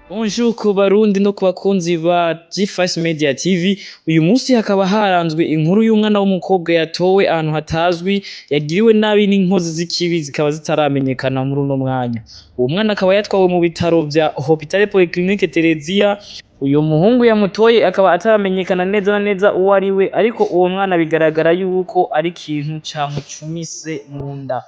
Bonjour ku barundi no ku bakunzi ba G5 Media TV. Uyu munsi hakaba haranzwe inkuru y'umwana w'umukobwa yatowe ahantu hatazwi, yagiriwe nabi n'inkozi z'ikibi zikaba zitaramenyekana muri uno mwanya. Uwo mwana akaba yatwawe mu bitaro vya Hopital Polyclinique Therezia. Uyu muhungu yamutoye akaba ataramenyekana neza na neza uwo ari we, ariko uwo mwana bigaragara yuko ari ikintu camucumise mu nda.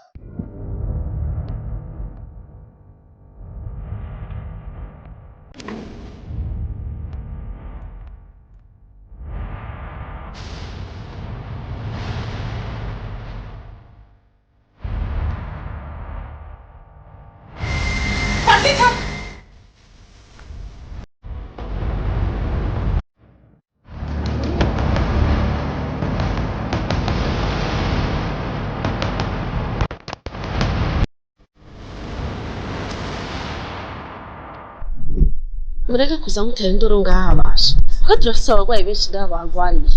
Mureke kuza mutera induru ngaha basha, kuko turafise abarwayi benshi ngaha barwariye.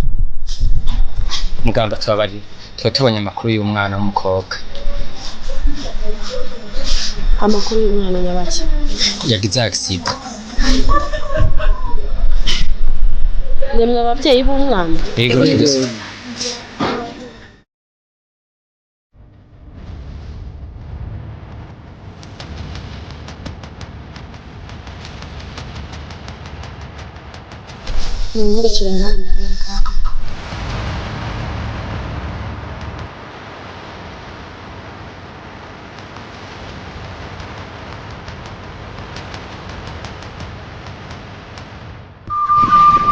Muganga, tubabarire, tuba tubonye amakuru y'umwana w'umukobwa. Amakuru y'umwana nyabaki? Yagize accident. Nemwe abavyeyi b'umwana? Yego. Nimwirukire ngaha.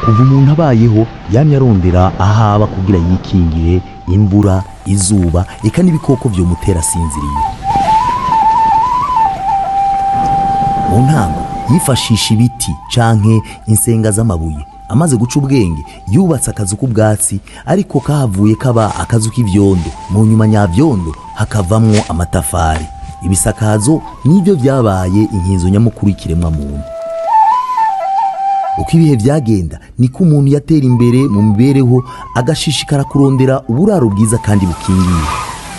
Kuva umuntu abayeho, yamye arondera aho aba kugira yikingire imvura, izuba, eka n'ibikoko vyomutera asinziriye. Mu ntango yifashisha ibiti canke insenga z'amabuye. Amaze guca ubwenge, yubatse akazu k'ubwatsi, ariko kahavuye kaba akazu k'ivyondo. Mu nyuma nyavyondo hakavamwo amatafari. Ibisakazo nivyo vyabaye inkinzo nyamukuru y'ikiremwa muntu. Uko ibihe byagenda, niko umuntu yatera imbere mu mibereho, agashishikara kurondera uburaro bwiza kandi bukingiye.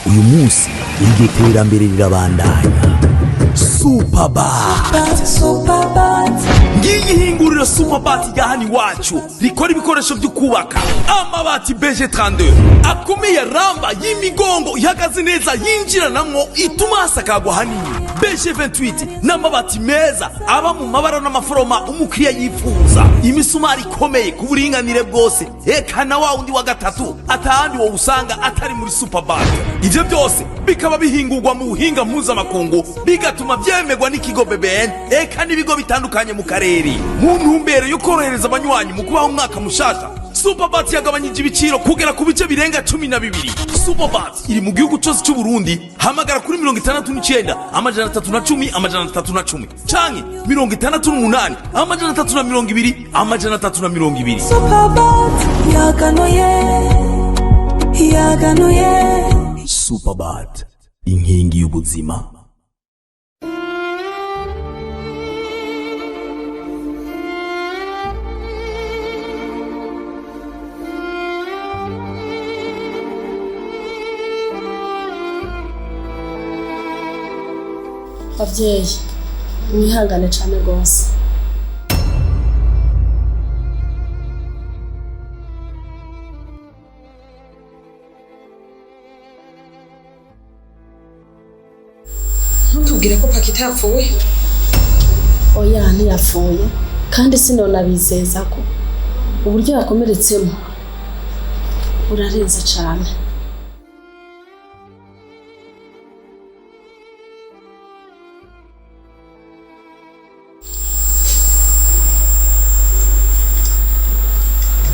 Uyu munsi iryo terambere rirabandanya. Superbat, ngiyi hinguriro Superbat rya hano iwacu rikora ibikoresho byo kubaka: amabati BG 32 akomeye, ramba y'imigongo ihagaze neza, yinjiranamwo, ituma hasakagwa hanini. BG 28 n'amabati meza aba mu mabara n'amaforoma umukiriya yifuza. Imisumari ikomeye ku buringanire bwose, eka na wa wundi wa gatatu atahandi wowe usanga atari muri Superbat. Ivyo byose bikaba bihingurwa mu buhinga mpuzamakungu, bigatuma vyemerwa n'ikigo BBN, eka n'ibigo bitandukanye mu karere. Mu ntumbero yo korohereza abanywanyi mu kubaho umwaka mushasha, Superbat yagabanyije ibiciro kugera ku bice birenga 12. Superbat iri mu gihugu cyose cy'u Burundi. Hamagara kuri 69 310 310 canke 68 320 320. Superbat yaganuye, yaganuye. Superbat, inkingi y'ubuzima. Abavyeyi, mwihangane cane rwose. Ntutubwire ko Pakita yapfuye. Oya, ntiyapfuye, kandi sinonabizeza ko uburyo yakomeretsemo burarenze cane.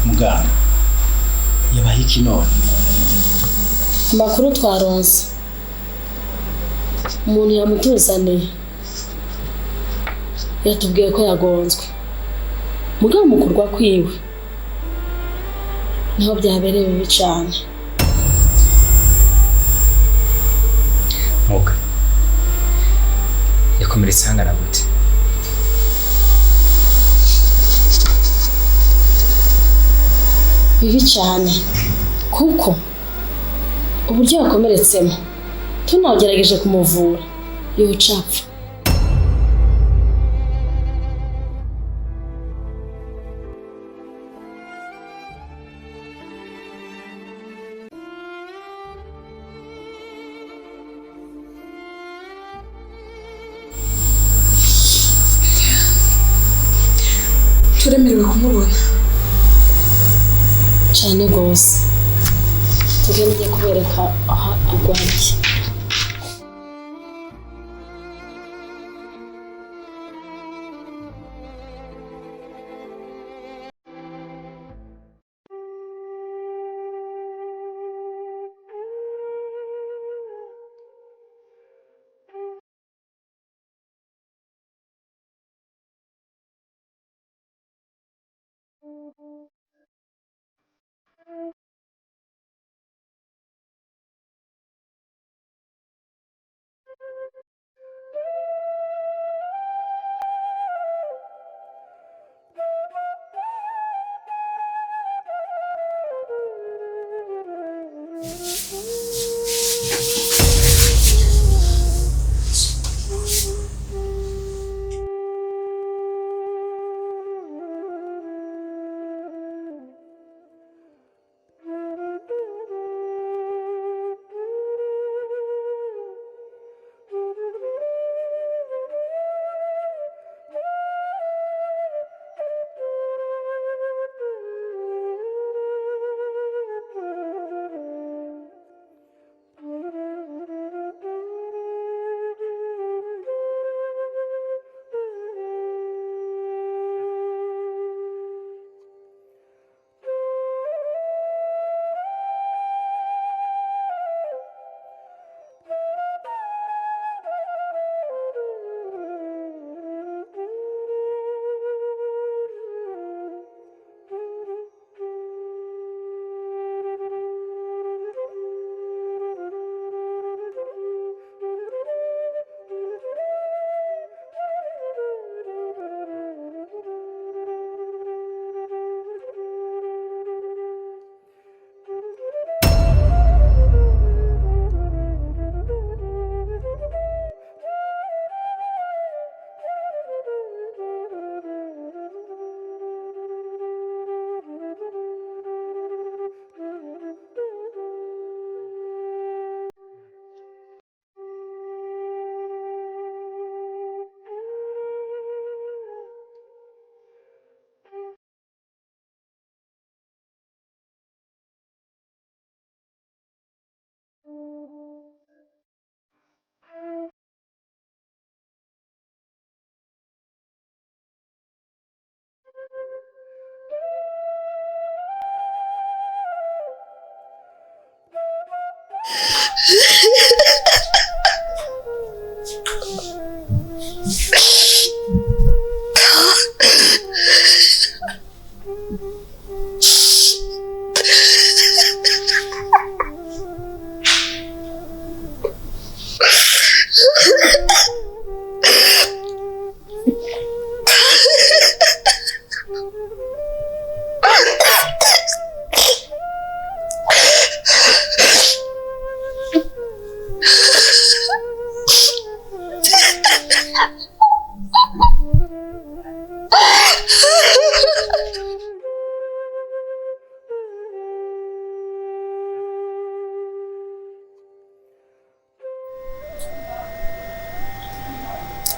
Muganga, yabaye iki none? Amakuru twaronse, umuntu yamutuzaniye yatubwiye ko yagonzwe, mugabo mu kurwa kwiwe niho byabereye bibi cane. Muga, yakomeretse hangana gute? Bibi cyane, kuko uburyo yakomeretsemo, tunagerageje kumuvura yoca apfa. Turemerewe kumubona? Cyane rwose, tugende njye kubereka aho arwariye.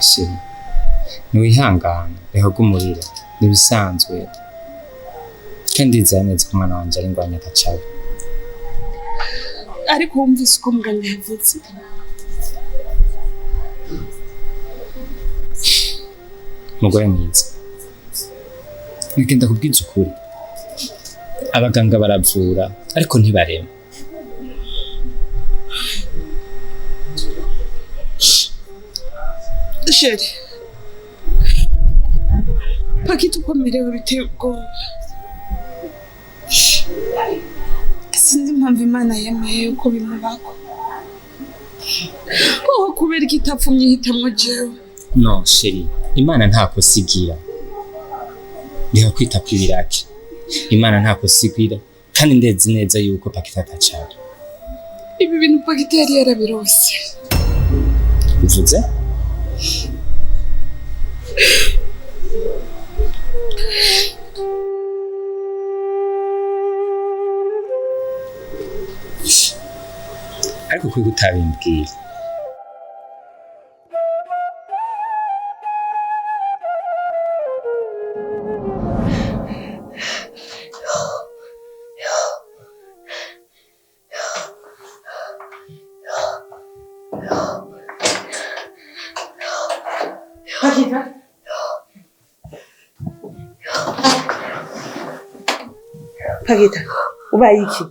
Chérie, ntiwihangane, reka gumurira, ntibisanzwe. Kandi ndizera neza ko umwana wanje ari ingwanya atacabe. Ariko wumvise uko muganga yavuze? Mugore mwiza, nigenda kubwiza ukuri, abaganga baravura ariko ntibarema. Chérie, Pakita uko amerewe biteye ubwoba. Sinzi impamvu Imana yemeye yuko bimubako. Wowe kubera ko itapfumye ihitamwo jewe. No chérie, Imana nta kosa igira. Reka kwita kw'ibiraki, Imana nta kosa igira, kandi ndezi neza yuko Pakita atacabe. Ibi bintu Pakita yari yarabirose. Uvuze? Ariko kuki utabimbwira? Pakita. Pakita, ubaye iki?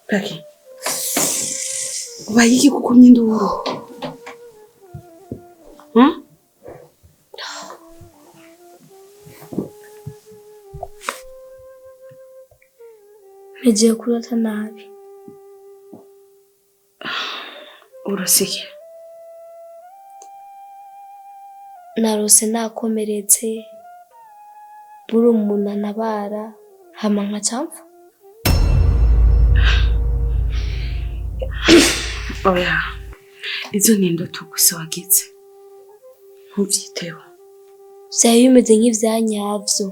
Paki. Ubaye iki kukumye induru? Hmm? Nagiye kurota nabi. Urosike. Narose nakomeretse, buri umuntu antabara, hama nkaca mpfa. Oya. Izo ni indoto gusa wagize. Ntuvyiteho. Vyari bimeze nk'ivya nyavyo.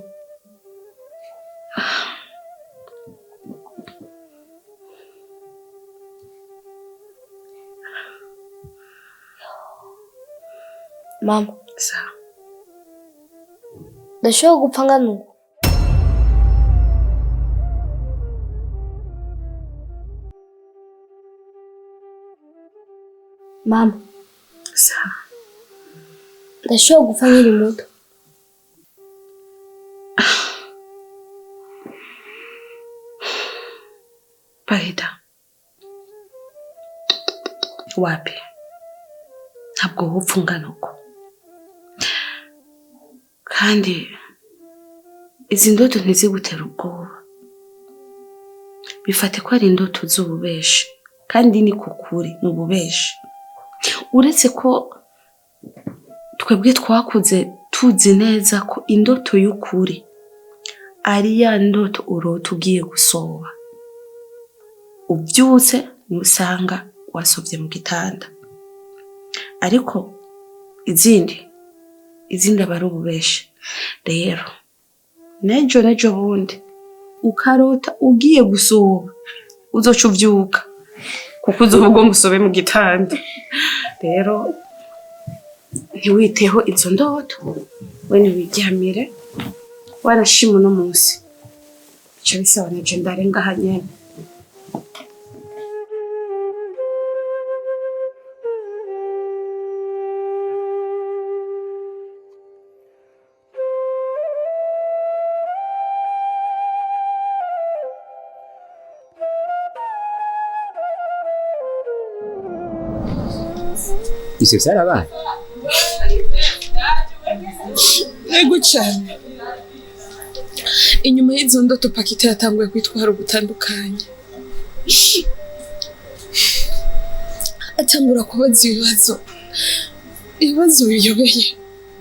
Mama, Sawa. ndashobora gupfa ngana uku? Mama, Sawa. ndashobora gupfa nkiri muto. Pakita. Wapi? Ntabwo wopfa ungana uko. Kandi izi ndoto ntizigutera ubwoba. Bifate ko ari indoto z'ububeshi. Kandi ni kukuri ni ububeshi. Uretse ko twebwe twakuze tuzi neza ko indoto y'ukuri ari ya ndoto urota ugiye gusoba. Ubyutse niho usanga wasobye mu gitanda. Ariko izindi aba ari ububeshi. Rero nejo nejo bundi ukarota ugiye gusoba uzoca uvyuka kuko uzoba ugomba usobe mu gitanda. Rero ntiwiteho izo ndoto, we ntiwiryamire warashima uno munsi. Bica bisaba neje ndare ngaha nyene. Ivyo vyarabaye? Ego cyane. Inyuma y'izo ndoto Pakita yatanguye kwitwara ugutandukanye. Atangura kubaza ibibazo. Ibibazo biyobeye.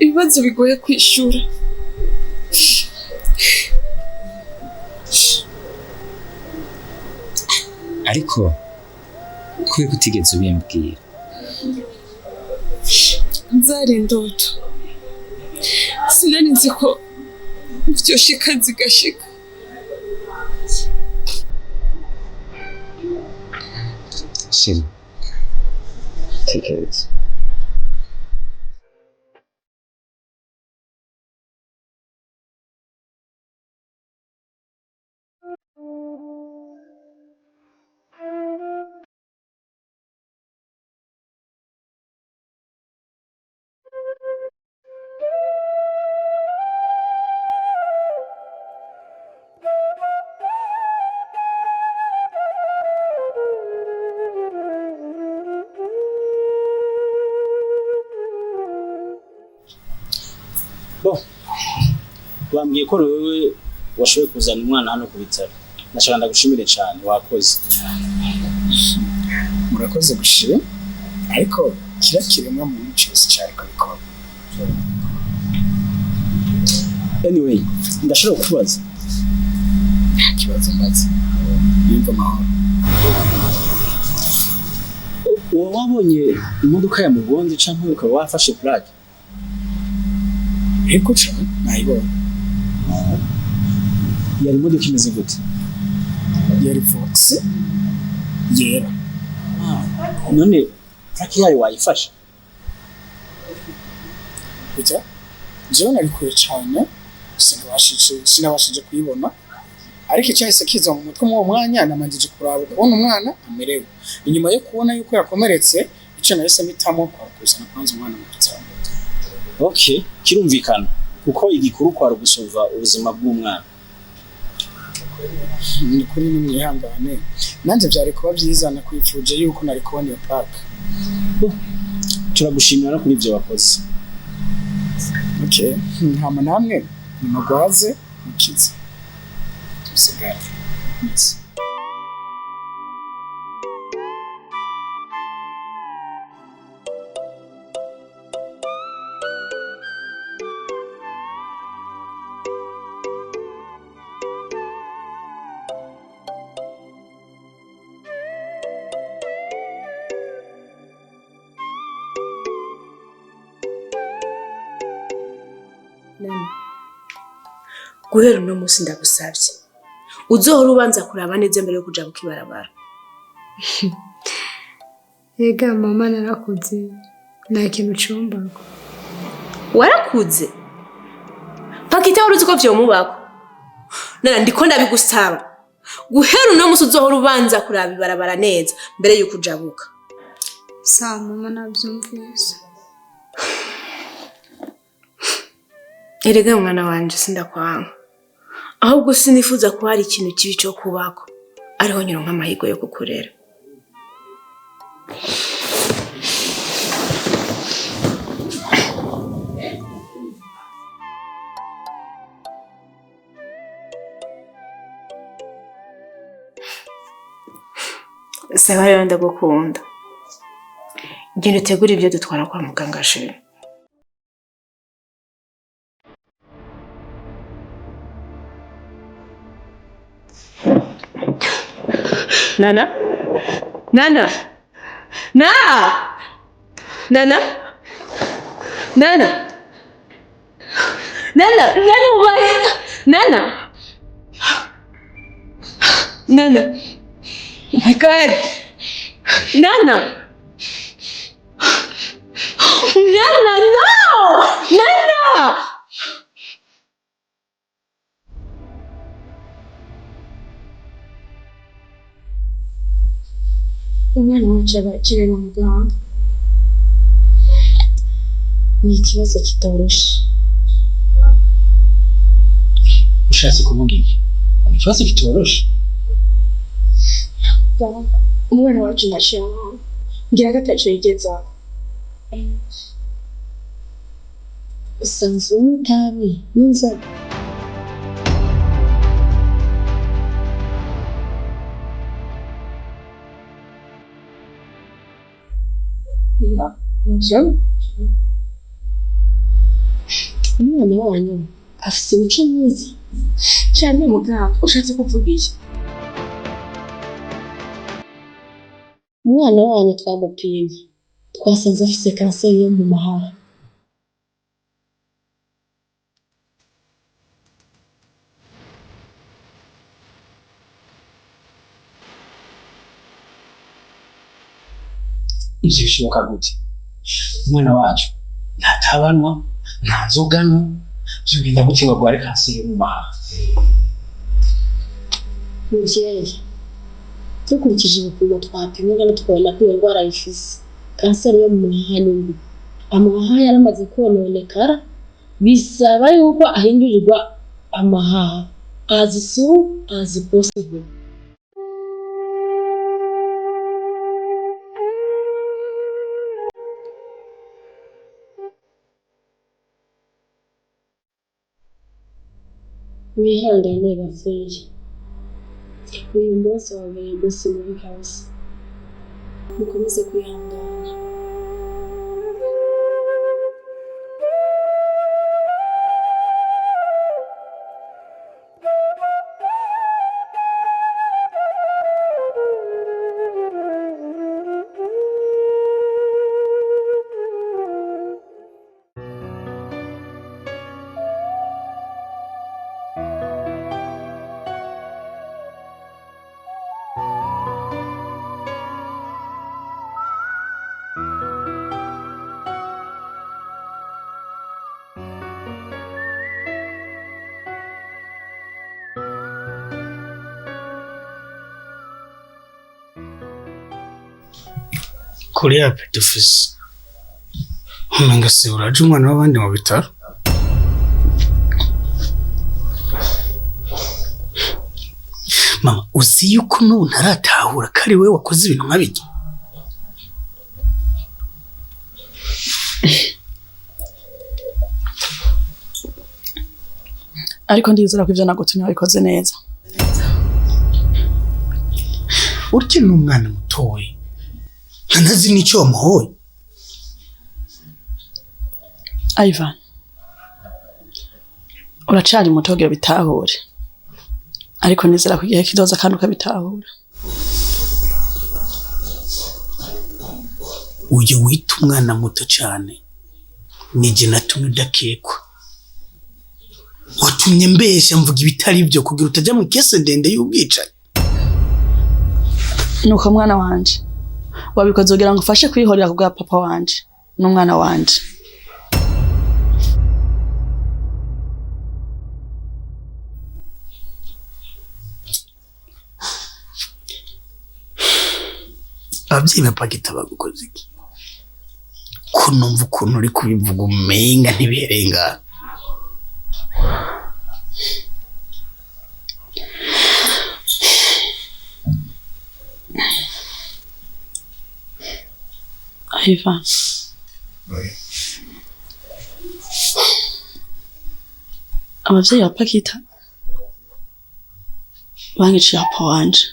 Ibibazo bigoye kwishura. Ariko kubera utigeze ubimbwira. Zari indoto. Sinari nzi ko vyoshika zigashika. Chérie, tekereza. Bo, wambwiye ko wewe washoboye kuzana umwana hano ku bitaro. Ndashaka ndagushimire cyane wakoze. Murakoze gushima, ariko kira kiremwa muntu cyose cyari kubikora. Anyway, ndashobora kukubaza. Nta kibazo mbaza. Yumva amahoro. Uba wabonye imodoka ya mugonzi canke ukaba wafashe plaque? Yego cyane, nayibonye. Yari imodoka imeze gute? Yari Vox yera. None plaque yayo wayifashe? Burya jewe nari kure cyane, sinabashije kuyibona, Ariko icyahise kiza mu mutwe muri uwo mwanya, namanjije kuraba kubona umwana amerewe. Inyuma yo kubona yuko yakomeretse, icyo nahise mpitamo kwari kuzana kwanza umwana mu bitaro. Okay, kirumvikana kuko igikuru kwari gusova ubuzima bw'umwana. Ni kuri nimwihangane, nanjye byari kuba byiza, nakwifuje yuko nari kubona iyo plaque. Turagushimira no kuri ibyo wakoze. Okay, hama namwe nimugwaze mukize tusigare. Merci. Nana, guhera uno munsi ndagusabye uzohora ubanza kuraba neza mbere yo kuja kukibarabara. Ega mama, narakuze, nta kintu cumbako. Warakuze pakita, wari uzi ko vyomubako. Nana, ndiko ndabigusaba guhera uno munsi uzohora ubanza kuraba ibarabara neza mbere yuko ujabuka. Sawa mama, navyumvise. Erega mwana wanje, sindakwanga, ahubwo sinifuza ko hari ikintu kibi cyo kubako ariho nyura nk'amahirwe yo kukurera. Saba rero, ndagukunda, genda utegure ibyo dutwara kwa muganga chérie. Nana? Nana? Na! Nana? Nana? Nana? Nana, ubaye? Nana? Nana? Oh my God! Nana! Nana, no! Nana! Umwana wacu abakiri na muganga, ni ikibazo kitoroshe. Ushatse kuvuga iki? Ikibazo kitoroshe? Umwana wacu ntaciye amahoro, ngira ko ataco yigeze. Usanzwe unywa itabi n'inzoga? Umwana wanyu afise imico myiza cane. Muganga, ushatse kuvuga iki? Umwana wanyu twamupimye, twasanze afise kanseri yo mu mahaha. Ivyo bishoboka gute? Umwana wacu nta tabanwa, nta nzoga anywa, vyogenda gute ngo agware kanseri yo mu mahaha? Muvyeyi, dukurikije ibipimo twapimye kandi tukabona ko iyo ndwara ayifise, kanseri yo mu mahaha ni mbi, amahaha yaramaze kononekara, bisaba yuko ahindurirwa amahaha as soon as possible. Mwihangane bavyeyi, uyu munsi wabereye umunsi mubi kabisa, mukomeze kwihangana. Kuri ya pedofisi umenga se uraje umwana w'abandi mu bitaro. Mama, uzi yuko n'ubu ntaratahura ko ari wowe wakoze ibintu nka bijya? Ariko ndizera ko ivyo nagutumye wabikoze neza. Urya ni umwana mutoya, ntanazi n'icyo wamuhoye. Ivan, uracari muto kugira ubitahure, ariko nizera ko igihe kizoza kandi ukabitahura. Uyu wita umwana muto cyane nije natumye udakekwa, watumye mbeshya mvuga ibitari byo kugira utajya mu kese ndende y'ubwicanyi. Nuko mwana wanje, wabikoze kugira ngo ufashe kwihorera ku bwa papa wanje n'umwana wanje. Ababyeyi ba Pakita bagukoze iki? Ko numva ukuntu uri kubivuga umenga ntibihereye ngaha. Ivan, abavyeyi ba Pakita banyiciye papa wanje,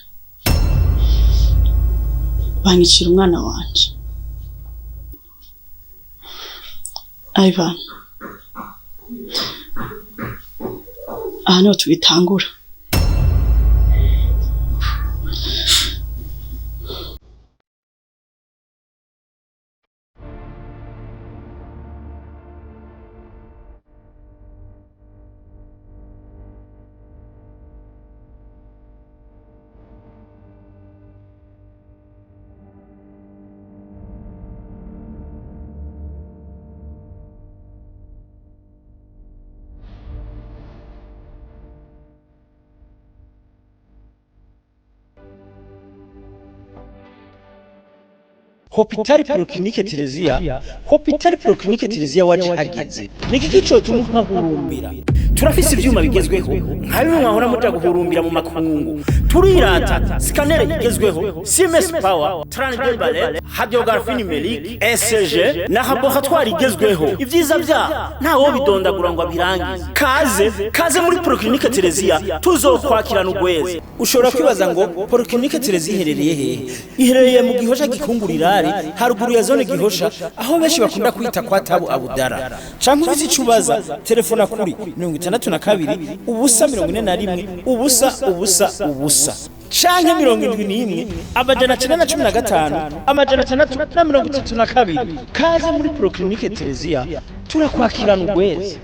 banyicira umwana wanje. Ivan, aha niho tubitangura. Hopitali Polyclinique Tereziya, Hopitali Polyclinique Tereziya waje hageze. Niki kico tumuhahurumbira. Turafise ivyuma bigezweho nka bimwe mwahora muja guhurumbira mu makungu. Turirata scanner igezweho, Siemens Power, Transdebalet, Radiographie numérique, ECG na laboratoire igezweho. Ivyiza vya ntawo bidondagura ngo abirangize. Kaze, kaze muri Polyclinique Tereziya tuzokwakirana ugweze. Ushobora kwibaza ngo Polyclinique Tereziya iherereye hehe? Iherereye mu Gihosha gikungurira haruguru ya zone Gihosha, aho benshi bakunda kwita kwa Tabu Abudara. Canke ufite ico ubaza, telefona kuri 62 0 41 0 0 0 canke 71 915 632. Kaze muri Polyclinique Tereziya turakwakirana ugweze.